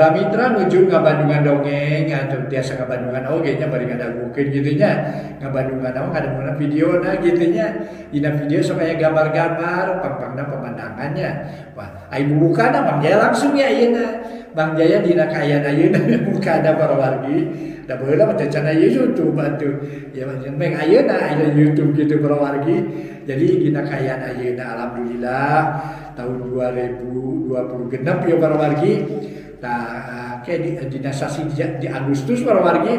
Para mitra nuju ngabandungan dongeng atau tiasa ngabandungan oge nya bari ngadagukeun kitu nya. Ngabandungan naon ngadamel videona kitu nya. Dina video sok aya gambar-gambar pang-pangna pemandangannya. Wah, ai bubukana Mang Jaya langsung ya ayeuna. Mang Jaya dina kaayaan ayeuna bukana para wargi. Da baheula mah teu can aya YouTube atuh. Ya meng ayeuna aya YouTube kitu para wargi. Jadi dina kaayaan ayeuna alhamdulillah tahun 2020 genep ya para wargi. Nah, kayak dina sasi di Agustus para wargi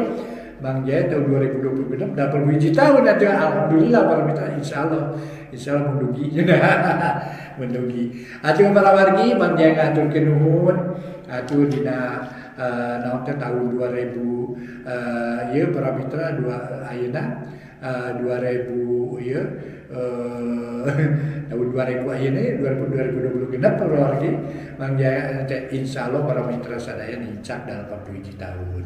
Mang Jaya tahun 2020 genep dapat hiji tahun atuh alhamdulillah para mitra insyaallah insyaallah mundugi mundugi atuh para wargi Mang Jaya ngaturkeun nuhun atuh dina naon teh tahun 2000 ieu para mitra dua ayeuna 2000 ieu tahun 2000 ayeuna 2020 genep para wargi Mang Jaya teh insyaallah para mitra sadaya nincak 81 tahun.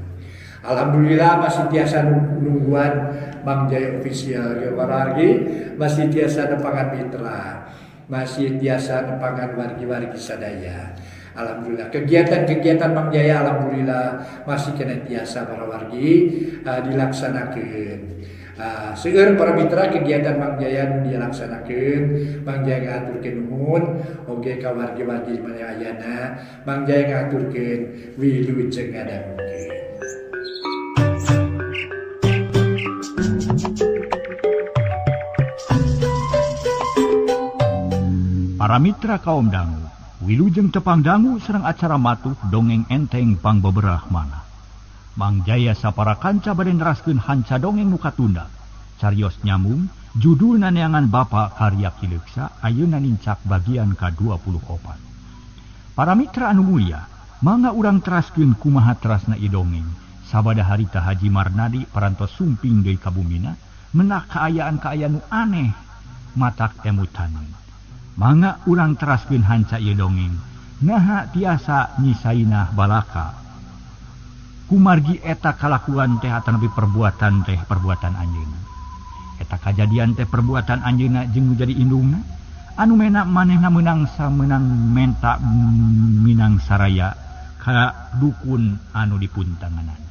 Alhamdulillah masih tiasa nungguan Mang Jaya official ya para wargi, masih tiasa nepangan mitra, masih tiasa nepangan wargi-wargi sadaya. Alhamdulillah kegiatan-kegiatan Mang Jaya alhamdulillah masih kena tiasa para wargi dilaksanakeun. Seueur para mitra kegiatan Mang Jaya nu dilaksanakeun, Mang Jaya ngaturkeun nuhun oge ka wargi-wargi mana ayana, Mang Jaya ngaturkeun wilujeng ngadangukeun. Para mitra kaum dangu, wilujeng tepang dangu sareng acara matuh dongeng enteng pangbeberah manah. Mang Jaya sapara kanca bade neraskeun hanca dongeng nu katunda. Carios nyambung, judulna Neangan Bapa karya Ki Leuksa, ayeuna nincak bagian ka-24. Para mitra anu mulia, mangga urang teraskeun kumaha terasna ieu dongeng. Sabada harita Haji Marnadi parantos sumping deui ka bumina, menak kaayaan-kaayaan nu aneh matak emutaneun. Mangga urang teraskeun hanca ieu dongeng, naha tiasa nyisainah balaka. Kumargi eta kalakuan teh atanapi perbuatan teh perbuatan anjeunna. Eta kajadian teh perbuatan anjeunna jeung nu jadi indungna anu mena manehna meunang samenang menta minang saraya ka dukun anu dipuntanganan.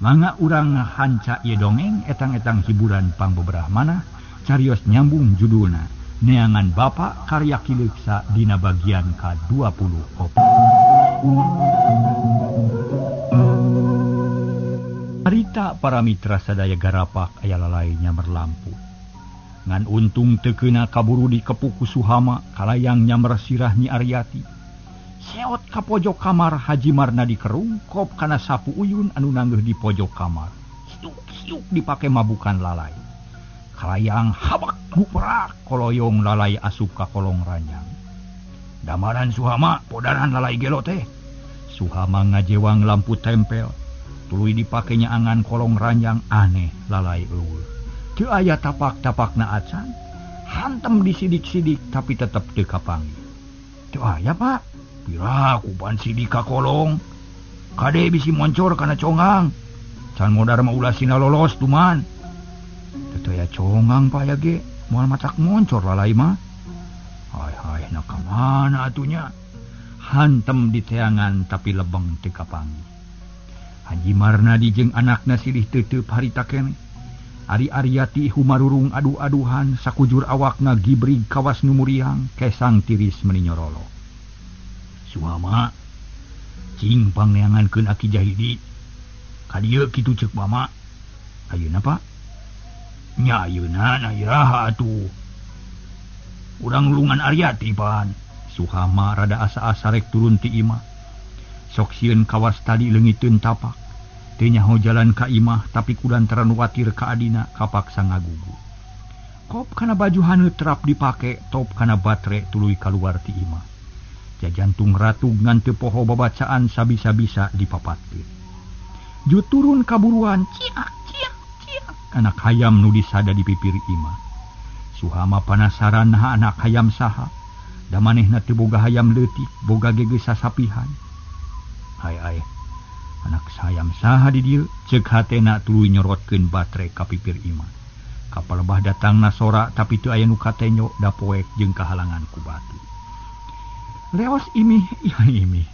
Mangga urang hanca ieu dongeng etang-etang hiburan pangbeberah manah carios nyambung judulna Neangan Bapa karya Ki Leuksa dina bagian ka-24. Harita para mitra sadaya garapak aya lalai nyamber lampu. Ngan untung teu keuna kaburu dikepuk ku Suhama kalayang nyamber sirah Nyi Aryati. Seot ka pojok kamar Haji Marnadi kerungkop kana sapu uyun anu nanggeuh di pojok kamar. Siuk-siuk dipake mabukan lalai. Kalayang habak guprak koloyong lalai asup ka kolong ranjang. Damaran Suhama podaran lalai gelo teh. Suhama ngajewang lampu tempel. Tuluy dipakenya angan kolong ranjang aneh lalai eueuh. Teu aya tapak-tapakna acan. Hantem disidik-sidik tapi tetep teu kapanggih. Teu aya, Pak. Pira kupan sidik ka kolong. Kade bisi moncor kana congang. Can modar mah ulah sina lolos duman. Teu aya congang Pak ya ge. Moal matak moncor lalai mah. Hai-hai na ka mana atunya. Hantem di teangan tapi lebeng teu kapanggih. Haji Marnadi jeung anakna silih teuteup harita keneh. Ari Aryati humarurung adu-aduhan sakujur awakna gibrig kawas nu muriang kesang tiris meni nyorolo. Suhama cing pangneangankeun Aki Jahidi. Ka dieu kitu ceuk mama. Ayeuna Pak? Nya ayeuna na iraha atuh. Urang lulungan Aryati pan. Suhama rada asa-asa rek turun ti imah. Sok sieun kawas tadi leungiteun tapak. Teu nyaho jalan ka imah tapi kulantaran watir ka adina kapaksa ngagugu. Kop kana baju haneut terap dipake, top kana batre tuluy kaluar ti imah. Jajantung ratug ngan teu poho babacaan sabisa-bisa dipapatkeun. Ju turun kaburuan ciak ciak ciak anak hayam nu disada di pipir imah. Suhama panasaran naha anak hayam saha. Da manehna teu boga hayam leutik, boga ge geus sasapihan. Hai ai anak sayam saha di dieu ceuk hatena tuluy nyorotkeun batre ka pipir imah. Kapalebah datangna sora tapi teu aya nu katenyo da poek jeung kahalangan ku batu. Leos imih ieu imih.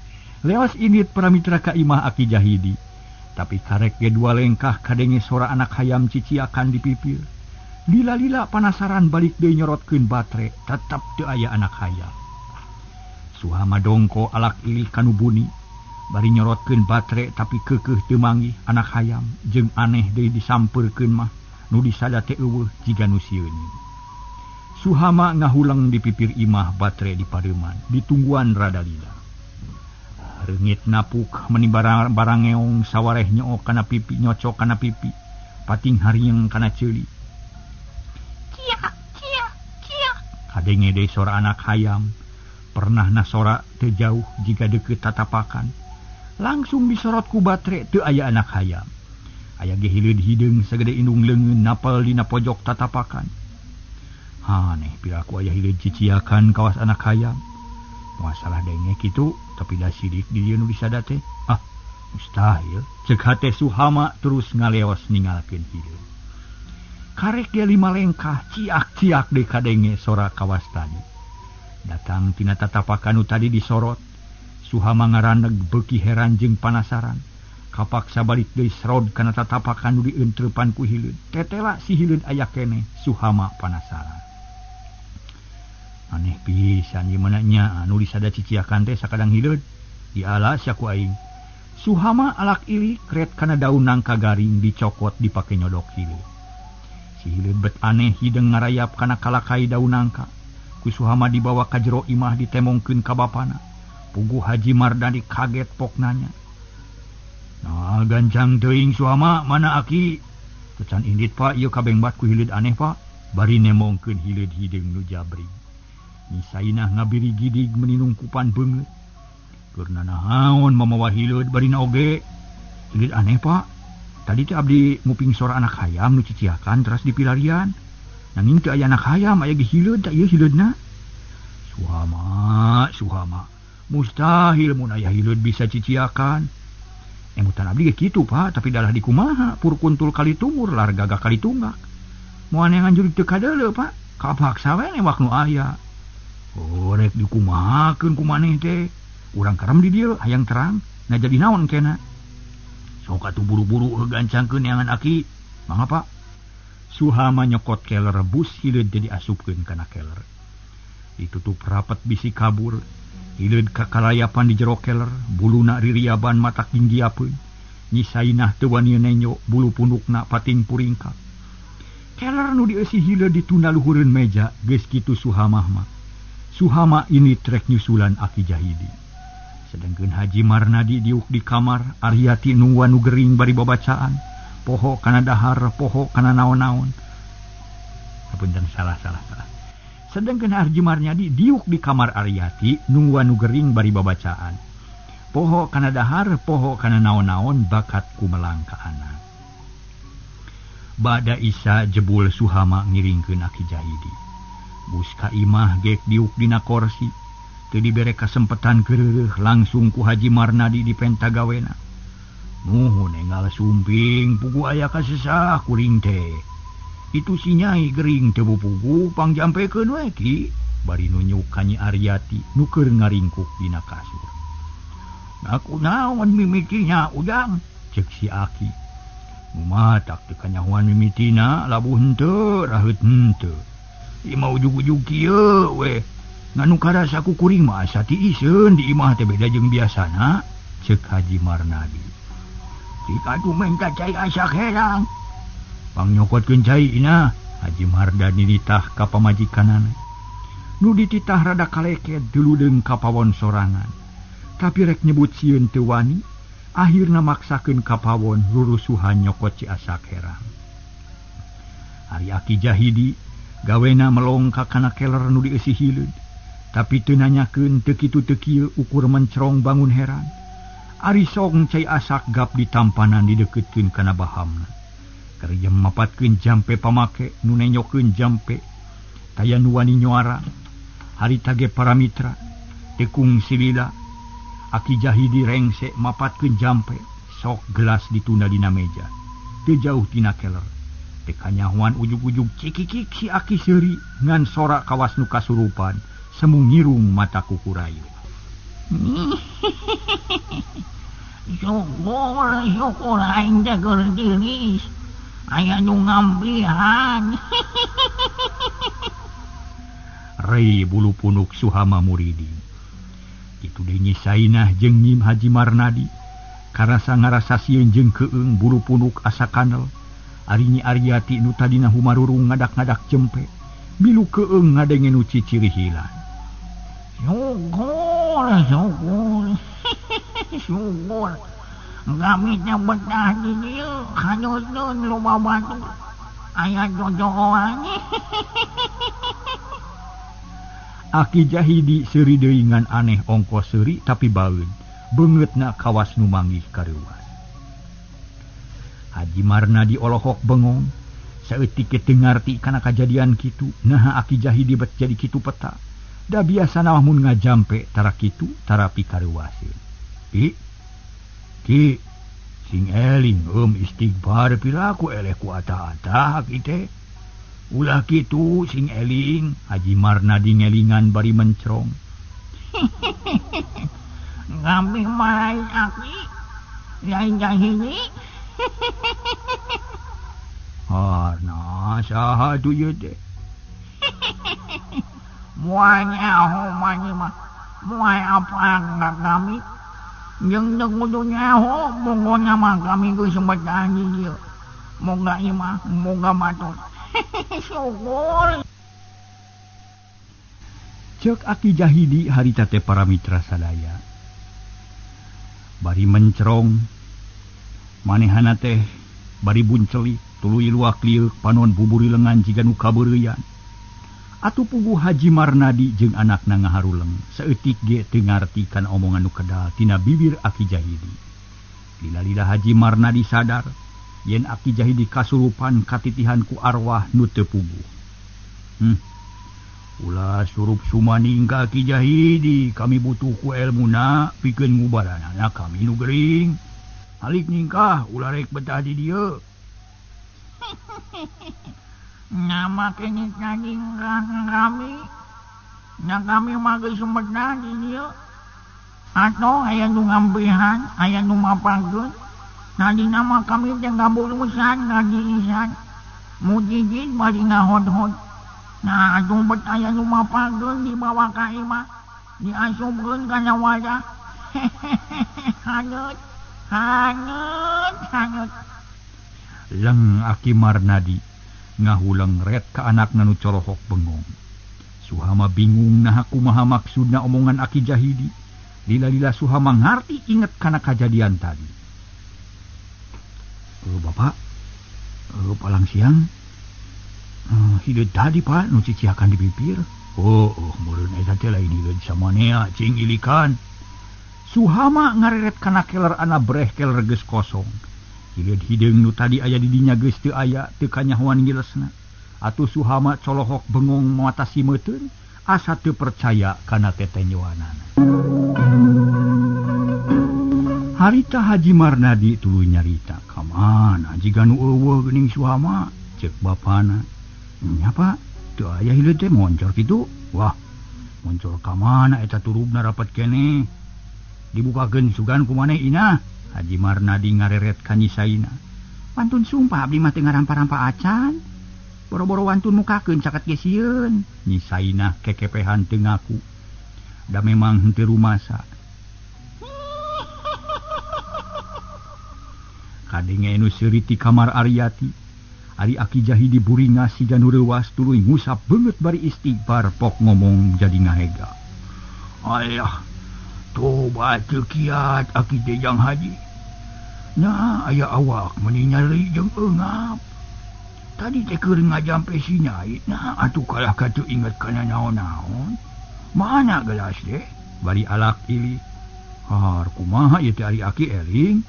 Lewas indit para mitra ka imah Aki Jahidi. Tapi karek ge dua lengkah kadenge sora anak hayam ciciakan di pipir. Lila-lila panasaran balik deui nyorotkeun batre, tetep teu aya anak hayam. Suhama dongko alak ilih kanu buni, bari nyorotkeun batre tapi keukeuh teu manggih anak hayam jeung aneh deui disampeurkeun mah nu disada teh eueuh jiga nu sieun. Suhama ngahuleng di pipir imah batre di pareuman, ditungguan rada lila. Reungit napuk meni barangeong sawareh nyook kana pipi, nyocok kana pipi, pating harieng kana ceuli. Ciak ciak ciak. Kadenge deui sora anak hayam. Pernah na sora teu jauh jiga deukeut tatapakan. Langsung disorot ku batre teu aya anak hayam. Aya ge hileud hideung sagede indung leungeun napel dina pojok tatapakan. Aneh piraku aya hileud ciciakan kawas anak hayam. Masalah denge kitu tapi da sidik di dieu nu disada teh. Ah, mustahil. Ceuk hate Suhama terus ngaleos ningalkeun hideung. Karek dia lima lengkah ciak-ciak deui kadenge sora kawas tadi. Datang tina tatapakan nu tadi disorot. Suhama ngaraneg beuki heran jeung panasaran. Kapaksa balik deui serod kana tatapakan nu dieunteupan ku hileud. Tetela si hileud aya keneh, Suhama panasaran. Aneh pisan ieu mana nya anu disada ciciakan teh sakadang hileud. Diala sia ku aing. Suhama alak ilik kret kana daun nangka garing dicokot dipake nyodok hileud. Si hileud bet aneh hideung ngarayap kana kalakai daun nangka. Ku Suhama dibawa ka jero imah ditemongkeun ka bapana. Puguh Haji Mardani kaget pok nanya. Nah, gancang teuing Suhama, mana aki? Kecan indit pak, ieu kabengbat ku hileud aneh pak. Bari nemongkeun hileud hideung nu jabrig. Nisainah ngabiri gidig meninungkupan beungeut. Keur nanaon mamawa hileud barina oge. Hileud aneh pak. Tadi teh abdi nguping sora anak hayam nu ciciakan teras dipilarian. Nanging teu aya anak hayam, aya ge hileud tah ieu hileudna. Suhama, Suhama. Mustahil mun aya hileud bisa ciciakan. Emutan abdi ge kitu pak, tapi dalah dikumaha pur kuntul kali tumur lar gagah kali tunggak. Moal neangan jurig teu kadeuleu pak. Kapaksa we newak nu aya. Oh, rek dikumahakeun ku maneh teh. Urang karem di dieu hayang terang, nah jadi naon kena. Sok atuh buru-buru heugancangkeun neangan aki. Mangga pak. Suhama nyokot keler rebus hileud jadi asupkeun kana keler. Ditutup rapet bisi kabur. Hileud kakalayapan di jero keler, buluna ririaban matak ginggiapeun. Nyisainah teu wani nenyo, bulu pundukna pating puringkak. Keler nu dieusi hileud ditunda luhureun meja, geus kitu Suhamah mah. Suhama ini trek nyusulan Aki Jahidi. Sedangkeun Haji Marnadi diuk di kamar, Aryati nungguan nu gering bari babacaan. Poho kana dahar, poho kana naon-naon. Apunten salah. Sedangkeun Haji Marnadi diuk di kamar Aryati nungguan nu gering bari babacaan. Poho kana dahar, poho kana naon-naon bakat ku melangka anak. Bada Isa jebul Suhama ngiringkeun Aki Jahidi. Bus ka imah gek diuk dina korsi. Teu dibere kasempetan keureuh langsung ku Haji Marnadi dipentagawena. Nuhun enggal sumping pugu aya kasesah kuring teh. Itu si nyai gering teu pugu pangjampekeun we ki. Bari nunjuk ka Nyi Aryati nu keur ngaringkuk dina kasur. Aku naon mimitinya ujang cek si aki. Nu matak teu kanyahoan mimitina labuh henteu raheut henteu. Imah ujug-ujug kieu we. Nganu karasa ku kuring mah asa tiiseun di imah teh beda jeung biasana cek Haji Marnadi. Cik atuh menta cai asak herang. Pang nyokotkeun cai ina Haji Mardani nitah ka pamajikanana. Nu dititah rada kaleket duludeung ka pawon sorangan. Tapi rek nyebut sieun teu wani, akhirna maksakeun ka pawon rurusuhan nyokot ci asak herang. Ari Aki Jahidi gawena melong ka kana keler nu dieusi hileud. Tapi teu nanyakeun teu kitu teu kieu ukur mencrong bangun heran. Ari song cai asak gap ditampanan dideukeutkeun kana bahamna. Kerjem mapatkeun jampe pamake nu nenyokeun jampe. Taya nu wani nyuara. Harita ge para mitra tekung silila. Aki Jahidi rengse mapatkeun jampe sok gelas ditunda dina meja. Teu jauh tina keler. Teu kanyahoan ujug-ujug cikikik si aki seuri ngan sora kawas nu kasurupan semu ngirung mata kukurayu. Syukur syukur aing teh keur tiris. Aya nu ngampihan. Rei bulu punuk Suhama muriding. Kitu deui Nyi Sainah jeung Nyim Haji Marnadi. Karasa ngarasa sieun jeung keung bulu punuk asa kanel. Ari Nyi Aryati nu tadina humarurung ngadak-ngadak jempe. Milu keung ngadenge nu cicirihilan. Syukur syukur. Syukur. Kami teh betah di dieu kanyusun loba batur. Aya jojoan. Aki Jahidi seuri deui ngan aneh ongkos seuri tapi baeud. Beungeutna kawas nu manggih kareuwas. Haji Marnadi olohok bengong. Saeutik ge teu ngarti kana kajadian kitu. Naha Aki Jahidi bet jadi kitu peta. Da biasana mah mun ngajampe tara kitu tarapi kareuwaseun. Ki Ki sing eling istighfar piraku eleh ku ata-ata ki teh. Ulah kitu sing eling. Haji Marnadi ngelingan bari mencrong. Kami marahin aki lain Jahidi. Harna saha tu ieu teh? Moal nyaho maneh mah. Moal apaan ka kami. Jeung teu kudu nyaho pokona mah kami geus betah di dieu. Moga imah, moga batur. Syukur. Ceuk Aki Jahidi harita teh para mitra sadaya. Bari mencrong manehana teh bari buncelik tuluy luak lieuk panon buburi lengan jiga nu kabeureuyan. Atuh puguh Haji Marnadi jeung anakna ngaharuleng saeutik ge teu ngarti kana omongan nu kedal tina bibir Aki Jahidi. Lila-lila Haji Marnadi sadar yen Aki Jahidi kasurupan katitihan ku arwah nu teu puguh. Ulah surup sumaning ka Aki Jahidi, kami butuh ku elmuna pikeun ngubaranana kami nu gering. Halik ningkah ulah rek betah di dieu. Nama kini cacing kami. Nya kami mah geus betah di dieu. Atau aya nu ngampihan, aya nu mapakeun. Tadina mah kami teh ngaburusan ka diisan. Mujijit bari ngahod-hod. Nah, atuh bet aya nu mapakeun dibawa ka imah. Diasupkeun kana wadah. Hangeut, hangeut, hangeut. Leng Aki Marnadi ngahuleng ret ka anakna nu corohok bengong. Suhama bingung naha kumaha maksudna omongan Aki Jahidi. Lila-lila Suhama ngarti inget kana kajadian tadi. Bapak, palang siang hideut tadi Pak nu ciciakan di bibir. Oh, meureun eta teh lain hideut samanea cing ilikan. Suhama ngareret kana keler ana breh keler geus kosong. Hideut hideung nu tadi aya di dinya geus teu aya teu kanyahoan ngilesna. Atuh Suhama colohok bengong matasi meuteun asa teu percaya kana tetenyoanana. Harita Haji Marnadi tuluy nyarita, "Kamana jiga nu eueuh geuning Suhama?" Ceuk bapana. "Nya Pak, teu aya hileut teh moncor kitu." "Wah, moncor ka mana eta turubna rapat keneh. Dibukakeun sugan ku maneh inah." Haji Marnadi ngareret ka Nyi Saina. "Pantun sumpah abdi mah teu ngarampa-rampa acan. Boro-boro wantun mukakeun caket ge sieun." Nyi Saina kekepehan teu ngaku. Da memang henteu rumasa. Kadenge nu seuri ti kamar Aryati. Ari Aki Jahidi buringas siga nu reuwas tuluy ngusap beungeut bari istighfar pok ngomong jadi ngahega. "Alah, tobat teu kiat Aki teh Jang Haji. Nah, aya awak meuni nyeri jeung eungap. Tadi teh keur ngajampe si Nyai, nah atuh kalah ka teu inget kana naon-naon. Mana gelas teh?" Bari alak ilik. "Har kumaha ieu teh ari Aki eling?"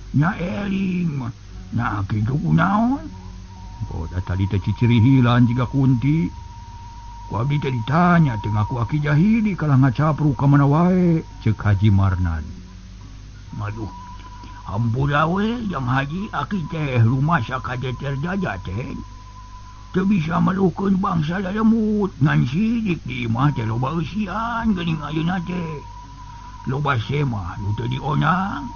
"Nya eling mah. Nah kitu kunaon? Oh, da tadi teh cicirihilan jiga kunti. Ku abdi teh ditanya teu ngaku Aki Jahidi kalah ngacapruk ka mana wae," ceuk Haji Marnadi. "Aduh, hampura we Jang Haji, Aki teh rumasa kajeter jaja teh. Teu bisa melukeun bangsa lalemut, ngan sidik di imah teh loba eusian geuning ayeuna teh. Loba semah nu teu dionang.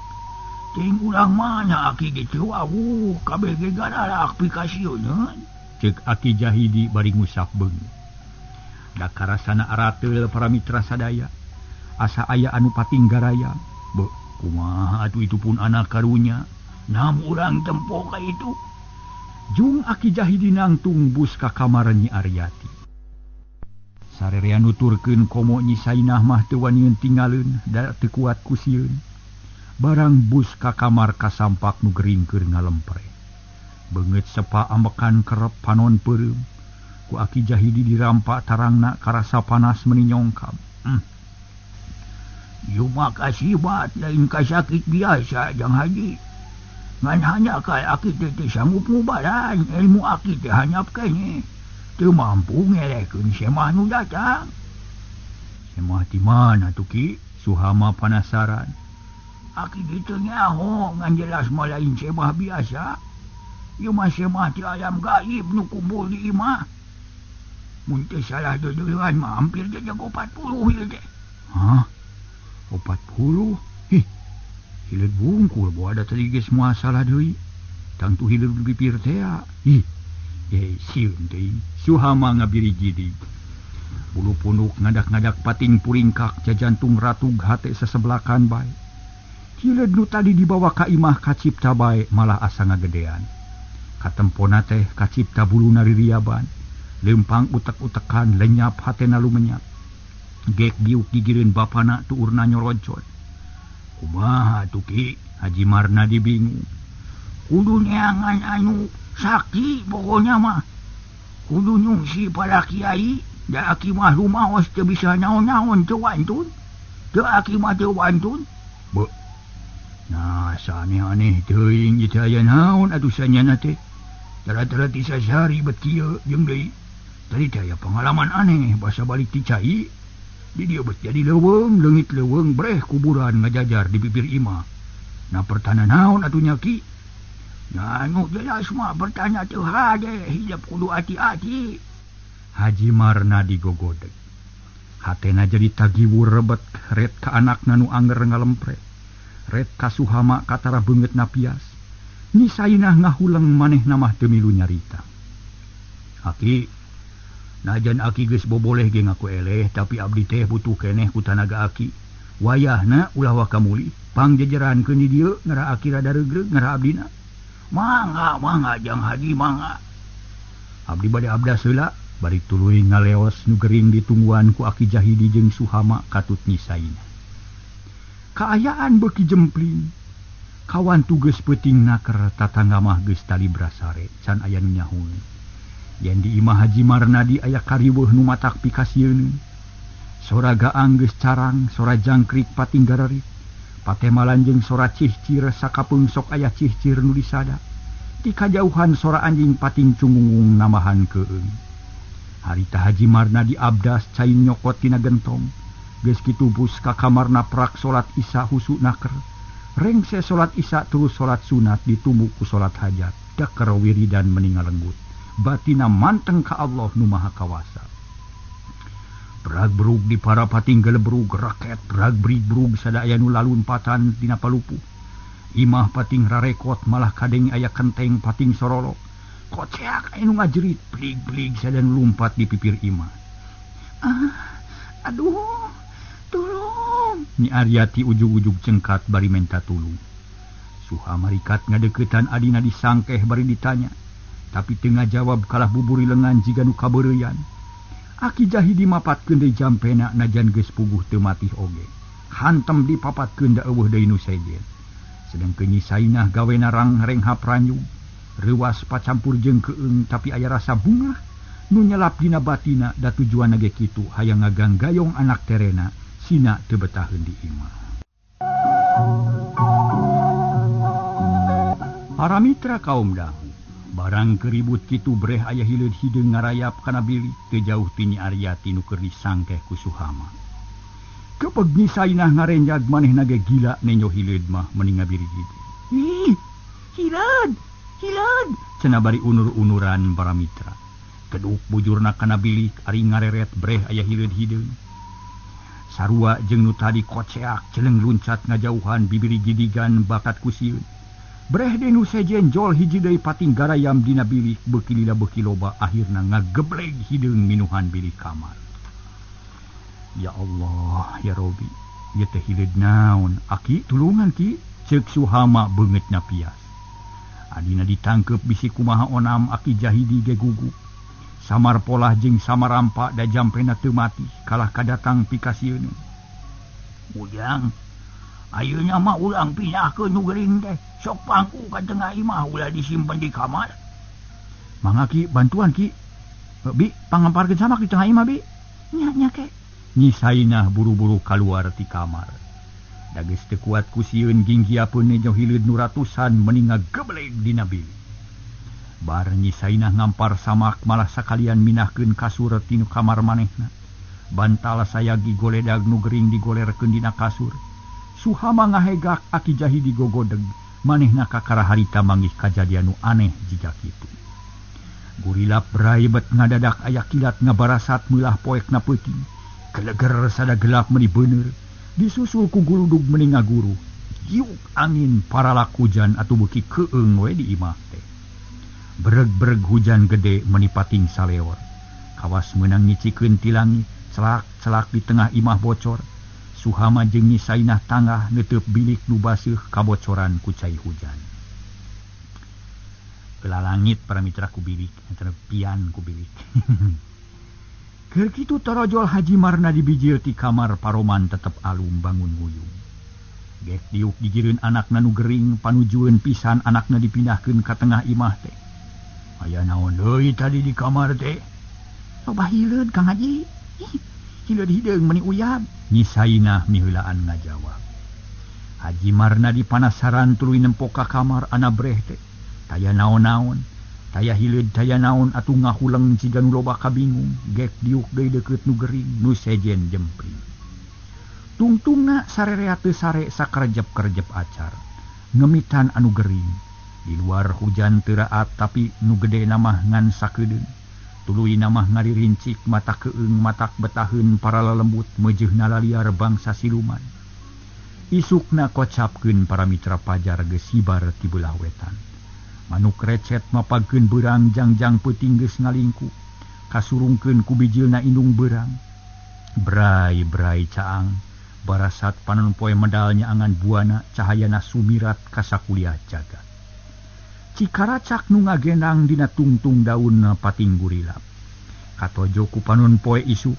Ting urang mana aki ge teu awuh kabeh ge garalak pikasieun. Ceuk Aki Jahidi bari ngusap beungeut. Da karasana arateul para mitra sadaya. Asa aya anu pating garayang. Beuh, kumaha atuh itu pun anak karunya. Nam urang tempo ka itu. Jung Aki Jahidi nangtung bus ka kamar Nyi Aryati. Sarerea nuturkeun komo Nyi Sainah mah teu waniun tinggaleun da teu kuat ku sieun. Barang bus ka kamar kasampak nu gering keur ngalempre. Beungeut sepa ambekan kerep panon peureum. Ku Aki Jahidi dirampak tarangna karasa panas meuni nyongkab. Ieu mah kasibat lain kasakit biasa Jang Haji. Ngan hanya ka aki teh teu sanggup ngubaran ilmu aki teh hanyap keneh. Teu mampu ngelehkeun semah nu datang. Semah ti mana tuh Ki? Suhama panasaran. Aki teh teu nyaho ngan jelas mah lain semah biasa. Ieu mah semah ti alam gaib nu kumpul di imah. Mun teu salah deudeuhan mah hampir jago 40 ieu teh. Hah? 40? Hih. Hileud bungkul boa da tadi geus moal salah deui. Tangtu hileud bibir teh. Ih. Ye sieun teuing. Suhama ngabiri-gidig. Bulu punduk ngadak-ngadak pating puringkak jajantung ratug hate sesebelakan bae. Hileud nu tadi dibawa ka imah kacipta bae malah asa ngagedean. Katempona teh kacipta buluna ririaban. Leumpang utek-utekan lenyap hatena lumenyap. Gek diuk gigireun bapana tuurna nyoroncot. Kumaha tuh Ki? Haji Marnadi bingung. Kudu neangan anu sakti pokoknya mah. Kudu nyungsi para kiai. Da aki mah rumaos teu bisa naon-naon teu wantun. Teu aki mah teu wantun. Beuh. Nah, saaneh-aneh teuing ieu teh aya naon atuh sanyana teh. Tara-tara ti sasari bet kieu jeung deui. Tadi teh aya pengalaman aneh basa balik ti cai. Di dieu bet jadi leuweung, leungit leuweung breh kuburan ngajajar di bibir imah. Nah pertana naon atuh nya Ki? Nah nu jelas mah bertanya teu hade hidup kudu hati-hati. Haji Marnadi gogodeg. Hatena jadi tagiwur rebet ret ka anakna nu anger ngalempre. Ret ka Suhama katara beungeutna pias. Nyi Sainah ngahuleng manehna mah teu milu nyarita. Aki, najan aki geus boboleh ge ngaku eleh tapi abdi teh butuh keneh ku tanaga aki. Wayahna ulah waka mulih, pangjejerankeun di dieu ngara aki rada regreg ngara abdina. Mangga mangga Jang Haji mangga. Abdi bade abdas heula bari tuluy ngaleos nu gering ditungguan ku Aki Jahidi jeung Suhama katut Nyi Sainah. Kaayaan beuki jempling. Kawan tugas peuting naker tatangga mah geus talibra sare can aya nu nyahoeun. Yen di imah Haji Marnadi aya kariweuh nu matak pikasieun. Sora gaang geus carang, sora jangkrik pating gararit. Patemalan jeung sora cihcir sakapeung sok aya cihcir nu disada. Ti kajauhan sora anjing pating cungungung nambahan keung. Harita Haji Marnadi abdas cai nyokot tina gentong. Geus kitu bus ka kamarna prak salat isya husu naker. Rengse salat isya terus salat sunat ditumbuk ku salat hajat. Daker wiridan meni ngalenggut. Batina manteng ka Allah nu Maha Kawasa. Brag brug di para pating gelebrug raket brag brig brug sadaya nu lalumpatan dina palupuh. Imah pating rarekot malah kadeng aya kenteng pating sorolok. Koceak aya nu ngajerit blig-blig sadan lumpat di pipir imah. Ah, aduh, tolong. Nyi Aryati ujug-ujug cengkat bari menta tulung. Suhama rikat ngadeukeutan adina disangkeh bari ditanya. Tapi teu ngajawab kalah buburi lengan jiga nu kabeureuyan. Aki Jahidi mapatkeun deui jampena najan geus puguh teu matih oge. Hantem dipapatkeun da eueuh deui nu sejen. Sedengkeun Nyi Sainah gawena rang-renghap ranyug. Reuwas pacampur jeung keung tapi aya rasa bungah nu nyelap dina batina da tujuanna ge kitu hayang ngaganggayong anak terena sina teu betaheun di imah. Para mitra kaum dangu, barang keribut kitu breh aya hileud hideung ngarayap kana bilik teu jauh ti Nyi Aryati nu keur disangkeh ku Suhama. Kepeg Nyi Sainah ngarenjag manehna ge gila nenyo hileud mah meni ngabirigid. Ih, hileud, hileud cenah bari unur-unuran para mitra. Keduk bujurna kana bilik ari ngareret breh aya hileud hideung. Sarua jeung nu tadi koceak celeng luncat ngajauhan bibiri gidigan bakat ku sieun. Breh deui nu sejen jol hiji deui pating garayam dina bilik beuki lila beuki loba akhirna ngagebleg hideung minuhan bilik kamar. Ya Allah, ya Robi, ieu teh hileud naon? Aki tulungan ki, ceuk Suhama beungeutna pias. Adina ditangkep bisi kumaha onam Aki Jahidi ge gugup. Samar polah jeung samarampa da jampena teu mati kalah kadatang pikasieun. Ujang, ayeuna mah urang pindahkeun nu gering teh. Sok pangku ka tengah imah ulah disimpen di kamar. Mangga ki bantuan ki. Bi pangamparkeun samak di tengah imah bi. Nya nya ke. Nyi Sainah buru-buru kaluar ti kamar. Da geus teu kuat ku sieun ginggiapeun nejo hileud nu ratusan meni ngagebleg dina bilik. Bar Nyi Sainah ngampar samak malah sakalian minahkeun kasur tinu kamar manehna. Bantal sayagi goledag nu gering digolerkeun dina kasur. Suhama ngahegak Aki Jahidi gogodeg, manehna kakara harita manggih kajadian nu aneh jiga kitu. Gurilap braibet ngadadak aya kilat ngabarasat meulah poekna peuting. Keleger sada gelap meni beuneur, disusul ku guludug meni ngaguru. Giuk angin paralak hujan atuh beuki keung we di imah teh. Bereg-bereg hujan gede menipating saleor. Kawas meunang nyicikeun ti langit, celak-celak di tengah imah bocor. Suhama jeung Nyi Sainah tangah neuteub bilik nu baseuh kabocoran ku cai hujan. Kelalangit para mitra ku bilik, antara pian ku bilik. Keur kitu torojol Haji Marna dibijil ti kamar paroman tetep alum bangun nguyung. Gek diuk digireun anakna nu gering panujueun pisan anakna dipindahkeun ka tengah imah teh. Aya naon deui tadi di kamar teh? Loba hileud Kang Haji. Hileud hideung meni uyab. Nyi Sainah miheulaan ngajawab. Haji Marna dipanasaran tuluy nempo ka kamar anabreh teh. Taya naon-naon, taya hileud taya naon atuh ngahuleng jiga nu loba kabingung, gek diuk deui deukeut nu gering nu sejen jempling. Tungtungna sarerea teu sare sakerjep-kerjep acar. Ngemitan anu gering. Di luar hujan teu raat tapi nu gede namah ngan sakedeung. Tuluy namah ngaririncik mata keung matak betaheun para lelembut meujeuhna laliar bangsa siluman. Isukna kocapkeun para mitra pajar geus sibar ti beulah wetan. Manuk recet mapagkeun beurang jangjang peuting geus ngalingku. Kasurungkeun ku bijilna indung beurang. Brai-brai caang barasat panon poe medal nyaangan buana cahayana sumirat ka sakuliah jagat. Cikaracak nu ngagendang dina tungtung daun pating gurilap. Katojo ku panon poe isuk,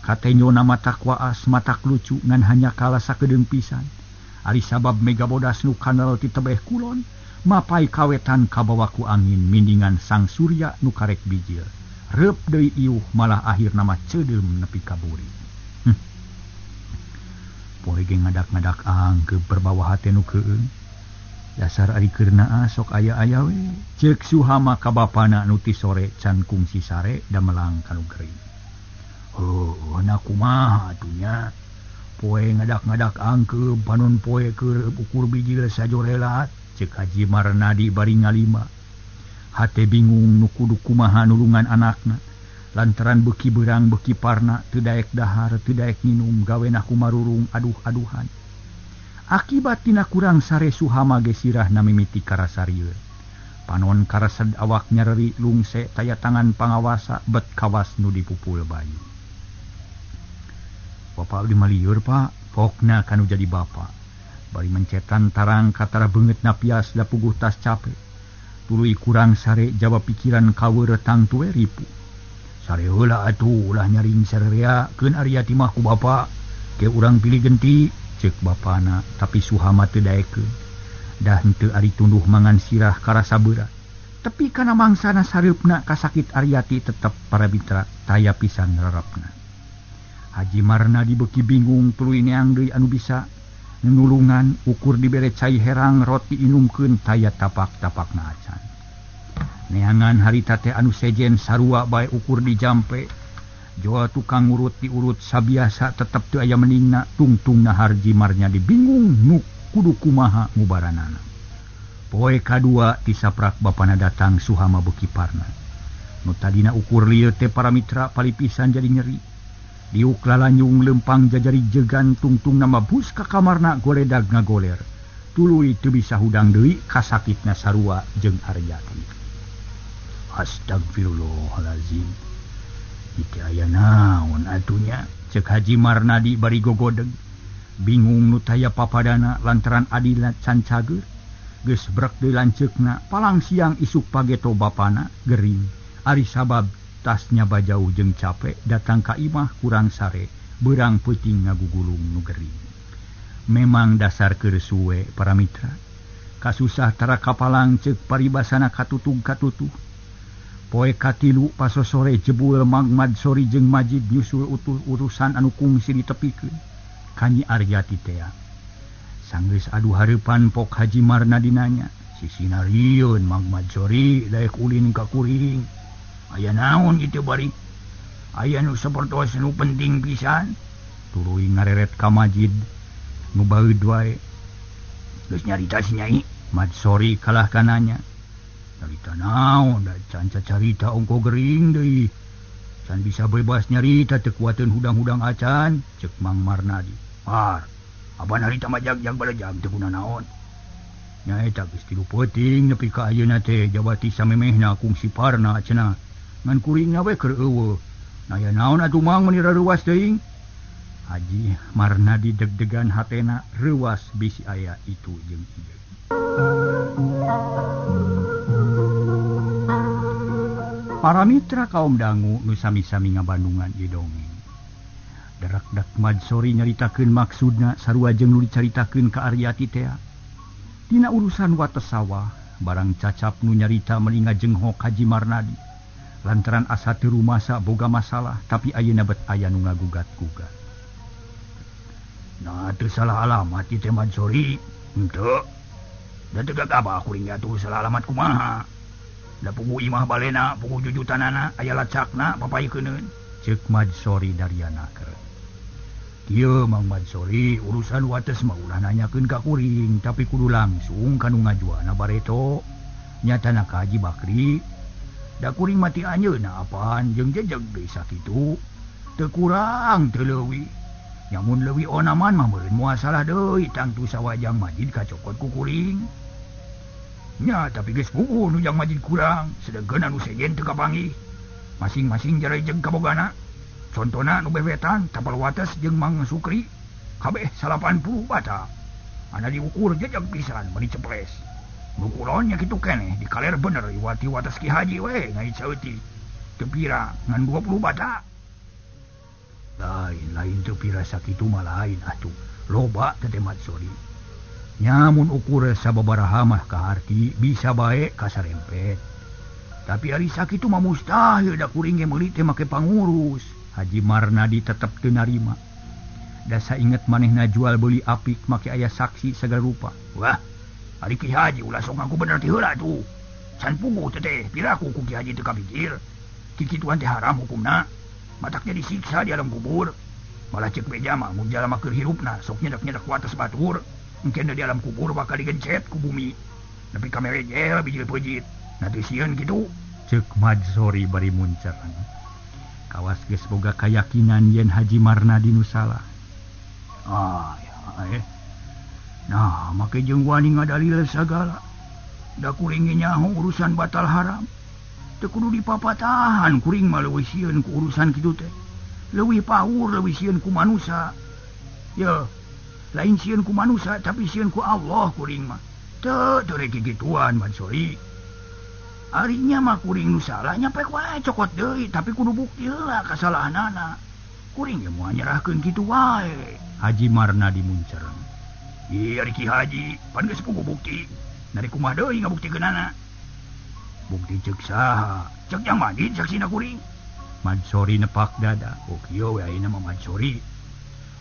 katenyona matak waas matak lucu ngan hanya kala sakedeung pisan. Ari sabab megabodas nu kanal ti tebeh kulon, mapai kawetan kabawa ku angin mindingan sang surya nu karek bijil. Reup deui iuh malah akhirna mah ceudeum nepi ka buri. Poe ge ngadak-ngadak angkeup berbawa hate nu keung. Dasar ari keur naas sok aya-aya we. Ceuk Suhama ka bapana nu ti sore can kungsi sare damelang ka nu gering. Heuh, na kumaha atuh nya? Poe ngadak-ngadak angkeup panon poe keur ukur bijil sajorelat. Ceuk Haji Marnadi bari ngalima. Hate bingung nu kudu kumaha nulungan anakna. Lantaran beuki beurang beuki parna teu daek dahar teu daek nginum gawena kumarurung aduh-aduhan. Akibat tina kurang sare Suhama ge sirahna mimiti karasarieun. Panon karesed awak nyereri lungse taya tangan pangawasa bet kawas nu dipupul bayu. Bapak abdi mah lieur Pak, pokna kanu jadi bapa. Bari mencetan tarang katara beungeutna pias da puguh tas cape. Tuluy kurang sare jawab pikiran kaweur tangtu we ripu. Sare heula atuh ulah nyaring sarerea keun Aryati mah ku bapa. Ke urang pilih genti ceuk bapana tapi Suhama teu daekeun. Dah henteu ari tunduh mangan sirah karasa beurat. Tepi kana mangsana sareupna kasakit Aryati tetep para mitra taya pisan rarapna. Haji Marnadi beuki bingung tuluy neang deui anu bisa nulungan ukur dibere cai herang roti inumkeun taya tapak-tapakna acan. Neangan harita teh anu sejen sarua bae ukur dijampe. Joa tukang urut diurut sabiasa tetep teu aya meningna tungtungna Haji Marnadi bingung nu kudu kumaha ngubaranana. Poe kadua ti saprak bapana datang Suhama beuki parna. Nu tadina ukur lieu teh para mitra palipisan jadi nyeri. Diuk lalanyung lempang jajari jegan tungtung nama bus ka kamarna goledag ngagoler. Tuluy teu bisa hudang deui kasakitna sarua jeung Aryati. Astagfirullahalazim. Ieu aya naon atunya? Cek Haji Marnadi bari gogodeg. Bingung nu taya papadana lantaran adina can cager. Geus brek deui lanceukna palang siang isuk pageto bapana gering. Ari sabab tasnya bajauh jeung capek datang ka imah kurang sare beurang peuting ngagugulung nu gering. Memang dasar keur suwe para mitra. Kasusah tara kapalang ceuk paribasana katutug katutuh. Poe katilu pasosore jebul Mang Madsori jeung Majid nyusul utuh urusan anu kungsi ditepikeun ka Nyi Aryati tea. Sanggeus adu hareupan pok Haji Marnadi nanya, "Sisina rieun Mang Madsori daek ulin ka kuring. Aya naon kitu bari? Aya nu sapertos nu penting pisan." Tuluy ngareret ka Majid nu baeud wae. Geus nyarita si Nyai, Madsori kalah kananya. Nyarita naon da can carita ongko gering deui. Can bisa bebas nyarita teu kuateun hudang-hudang acan, ceuk Mang Marnadi. "Par, abah narita mah jag-jag balejag teu guna naon." Nyaeta geus 3 peuting nepi ka ayeuna teh jabati samemehna kungsi parna cenah. Ngan kuringna we keur eueuh. Naya naon atuh Mang meuni rareuwas teuing? Haji Marnadi deg-degan hatena reuwas bisi aya itu jeung ieu. Para mitra kaum dangu nu sami-sami ngabandungan ieu dongeng. Darakdak Madsori nyaritakeun maksudna sarua jeung nu dicaritakeun ka Aryati tea. Dina urusan wates sawah, barang cacap nu nyarita meuni ngajenghok Haji Marnadi. Lantaran asa teu rumasa boga masalah, tapi ayeuna bet aya nu ngagugat-gugat. Nah, teu salah alamat ieu teh Madsori. Henteu. Da teu gagabah kuring atuh salah alamat kumaha. Da puguh imah balena, puguh jujutanana, aya lacakna papaikeunkeun. Ceuk Madsori dariana keur. Kieu Mang Madsori, urusan wates mah ulah nanyakeun ka kuring, tapi kudu langsung ka nu ngajuana bareto. Nyatana ka Haji Bakri. Da kuring mati anjeunna apaan jeung jejeg deui sakitu. Teu kurang teu leuwih. Nyamun leuwih onaman mah meureun moal salah deui tangtu sawajang Majid kacokot ku kuring. Nya tapi geus puguh nu jang Majid kurang, sedengkeun anu sejen teu kapanggih. Masing-masing jarejeg kabogana. Contona nu bewetan tapal wates jeung Mang Sukri kabeh 80 bata. Ana diukur jejeg pisan meuni ceples. Nu kulon nya kitu keneh dikaler bener iwati wates Ki Haji we ngai saeutik. Teu pira ngan 20 bata. Lain-lain teu pira sakitu mah lain atuh. Loba teh Madsori. Nyamun ukur sababaraha mah kaharti bisa bae kasarempet. Tapi ari sakitu mah mustahil da kuring ge meuli teh make pangurus. Haji Marnadi tetep teu narima. Dasa inget manehna jual beli apik make aya saksi sagala rupa. Wah, ari Ki Haji ulah sok ngaku bener ti heula tuh. Can puguh teh piraku ku Ki Haji teu kapikir. Kikituan teh haram hukumna. Mataknya disiksa di alam kubur. Malah cek beja mah mun jalma keur hirupna sok nyedak-nyedak wates batur. Engke di alam kubur bakal digencet ku bumi. Nepi ka merejel bijil peujit. Nah teu sieun kitu. Ceuk Madsori bari muncerang. Kawas geus boga kayakinan yen Haji Marnadi nu salah. Ah, ya, eh. Nah, make jeung wani ngadalil sagala. Da kuring ge nyaho urusan batal haram. Teu kudu dipapatahan kuring mah leuwih sieun ku urusan kitu teh. Leuwih paur, leuwih sieun ku manusa. Ye, lain sieun ku manusa tapi sieun ku Allah kuring mah. Teu teu rek kikituan Madsori. Arinya mah kuring nu salah nya pek wae cokot deui tapi kudu bukti heula kasalahanana. Kuring ge moal nyerahkeun kitu wae. Haji Marnadi muncereng. Ieu ari Ki Haji pan geus puguh bukti. Nari kumaha deui ngabuktikeunana? Bukti ceuk saha? Ceuk jang Majid saksina kuring. Madsori nepak dada. Oh kieu we ayeuna mah Madsori.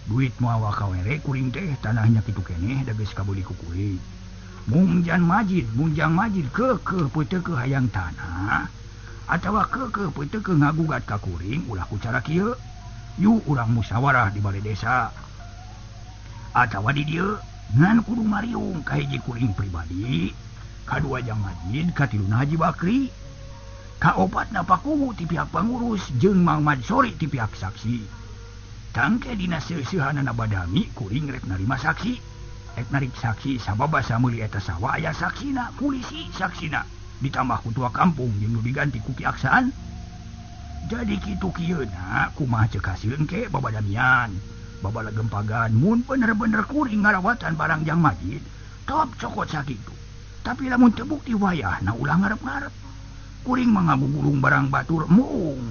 Duit moal wakawere kuring teh tanahnya kitu keneh da geus kabeuli ku kuring. Mungjan Majid, mungjang Majid keukeuh peuteukeuh hayang tanah atawa keukeuh peuteukeuh ngagugat ka kuring ulah ku cara kieu. Yuk urang musyawarah di balai desa atawa di dieu ngan kudu mariung ka hiji kuring pribadi, kadua jang Majid, katiluna Haji Bakri, kaopatna pakuwu ti pihak pangurus jeung Mang Madsori ti pihak saksi. Tangke dina seuseuhanana badami kuring rek narima saksi. Rek narik saksi sabab basa meuli eta sawah aya saksina, polisi saksina. Ditambah ku tua kampung jeung nu diganti ku Ki Aksaan. Jadi kitu kieuna kumaha ceuk hasil engke babadamian. Babala gempagan mun bener-bener kuring ngarawatan barang jang Majid, top cokot sakitu. Tapi lamun teu bukti wayahna ulah ngarep-ngarep. Kuring mah ngagugulung barang batur mung.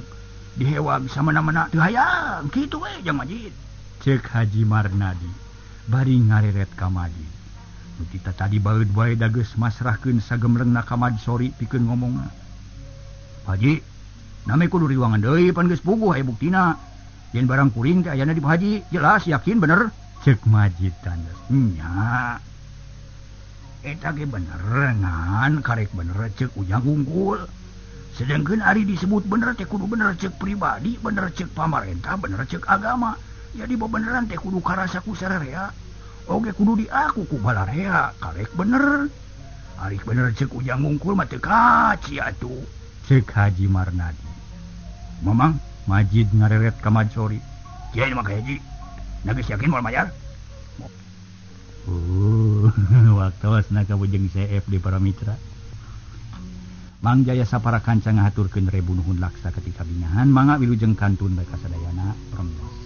Dihewag samana-mana teu hayang kitu we jang Majid. Ceuk Haji Marnadi bari ngareret ka Majid. Nu kita tadi baeud wae da geus masrahkeun sagemlengna ka Madsori pikeun ngomongna. Haji, nami kudu riwangan deui pan geus puguh aya buktina. Yen barang kuring teh ayana di Pak Haji, jelas yakin bener. Ceuk Majid tandes. Nya. Eta ge bener ngan karek bener ceuk Ujang unggul. Sedengkeun ari disebut bener teh kudu bener ceuk pribadi, bener ceuk pamarentah, bener ceuk agama. Jadi bebeneran teh kudu karasa ku sararea. Oge kudu diaku ku balarea, karek bener. Ari bener ceuk Ujang unggul mah teu kaci atuh. Ceuk Haji Marnadi. Mamang Majid ngareret ka Madsori. Kiai mah ka Haji. Na geus yakin moal mayar? Waktosna kabujeng CF di para mitra. Mang Jaya sapara kanca ngahaturkeun rebu nuhun laksa ketika bingahan mangga wilujeng kantun bae kasadayana permios.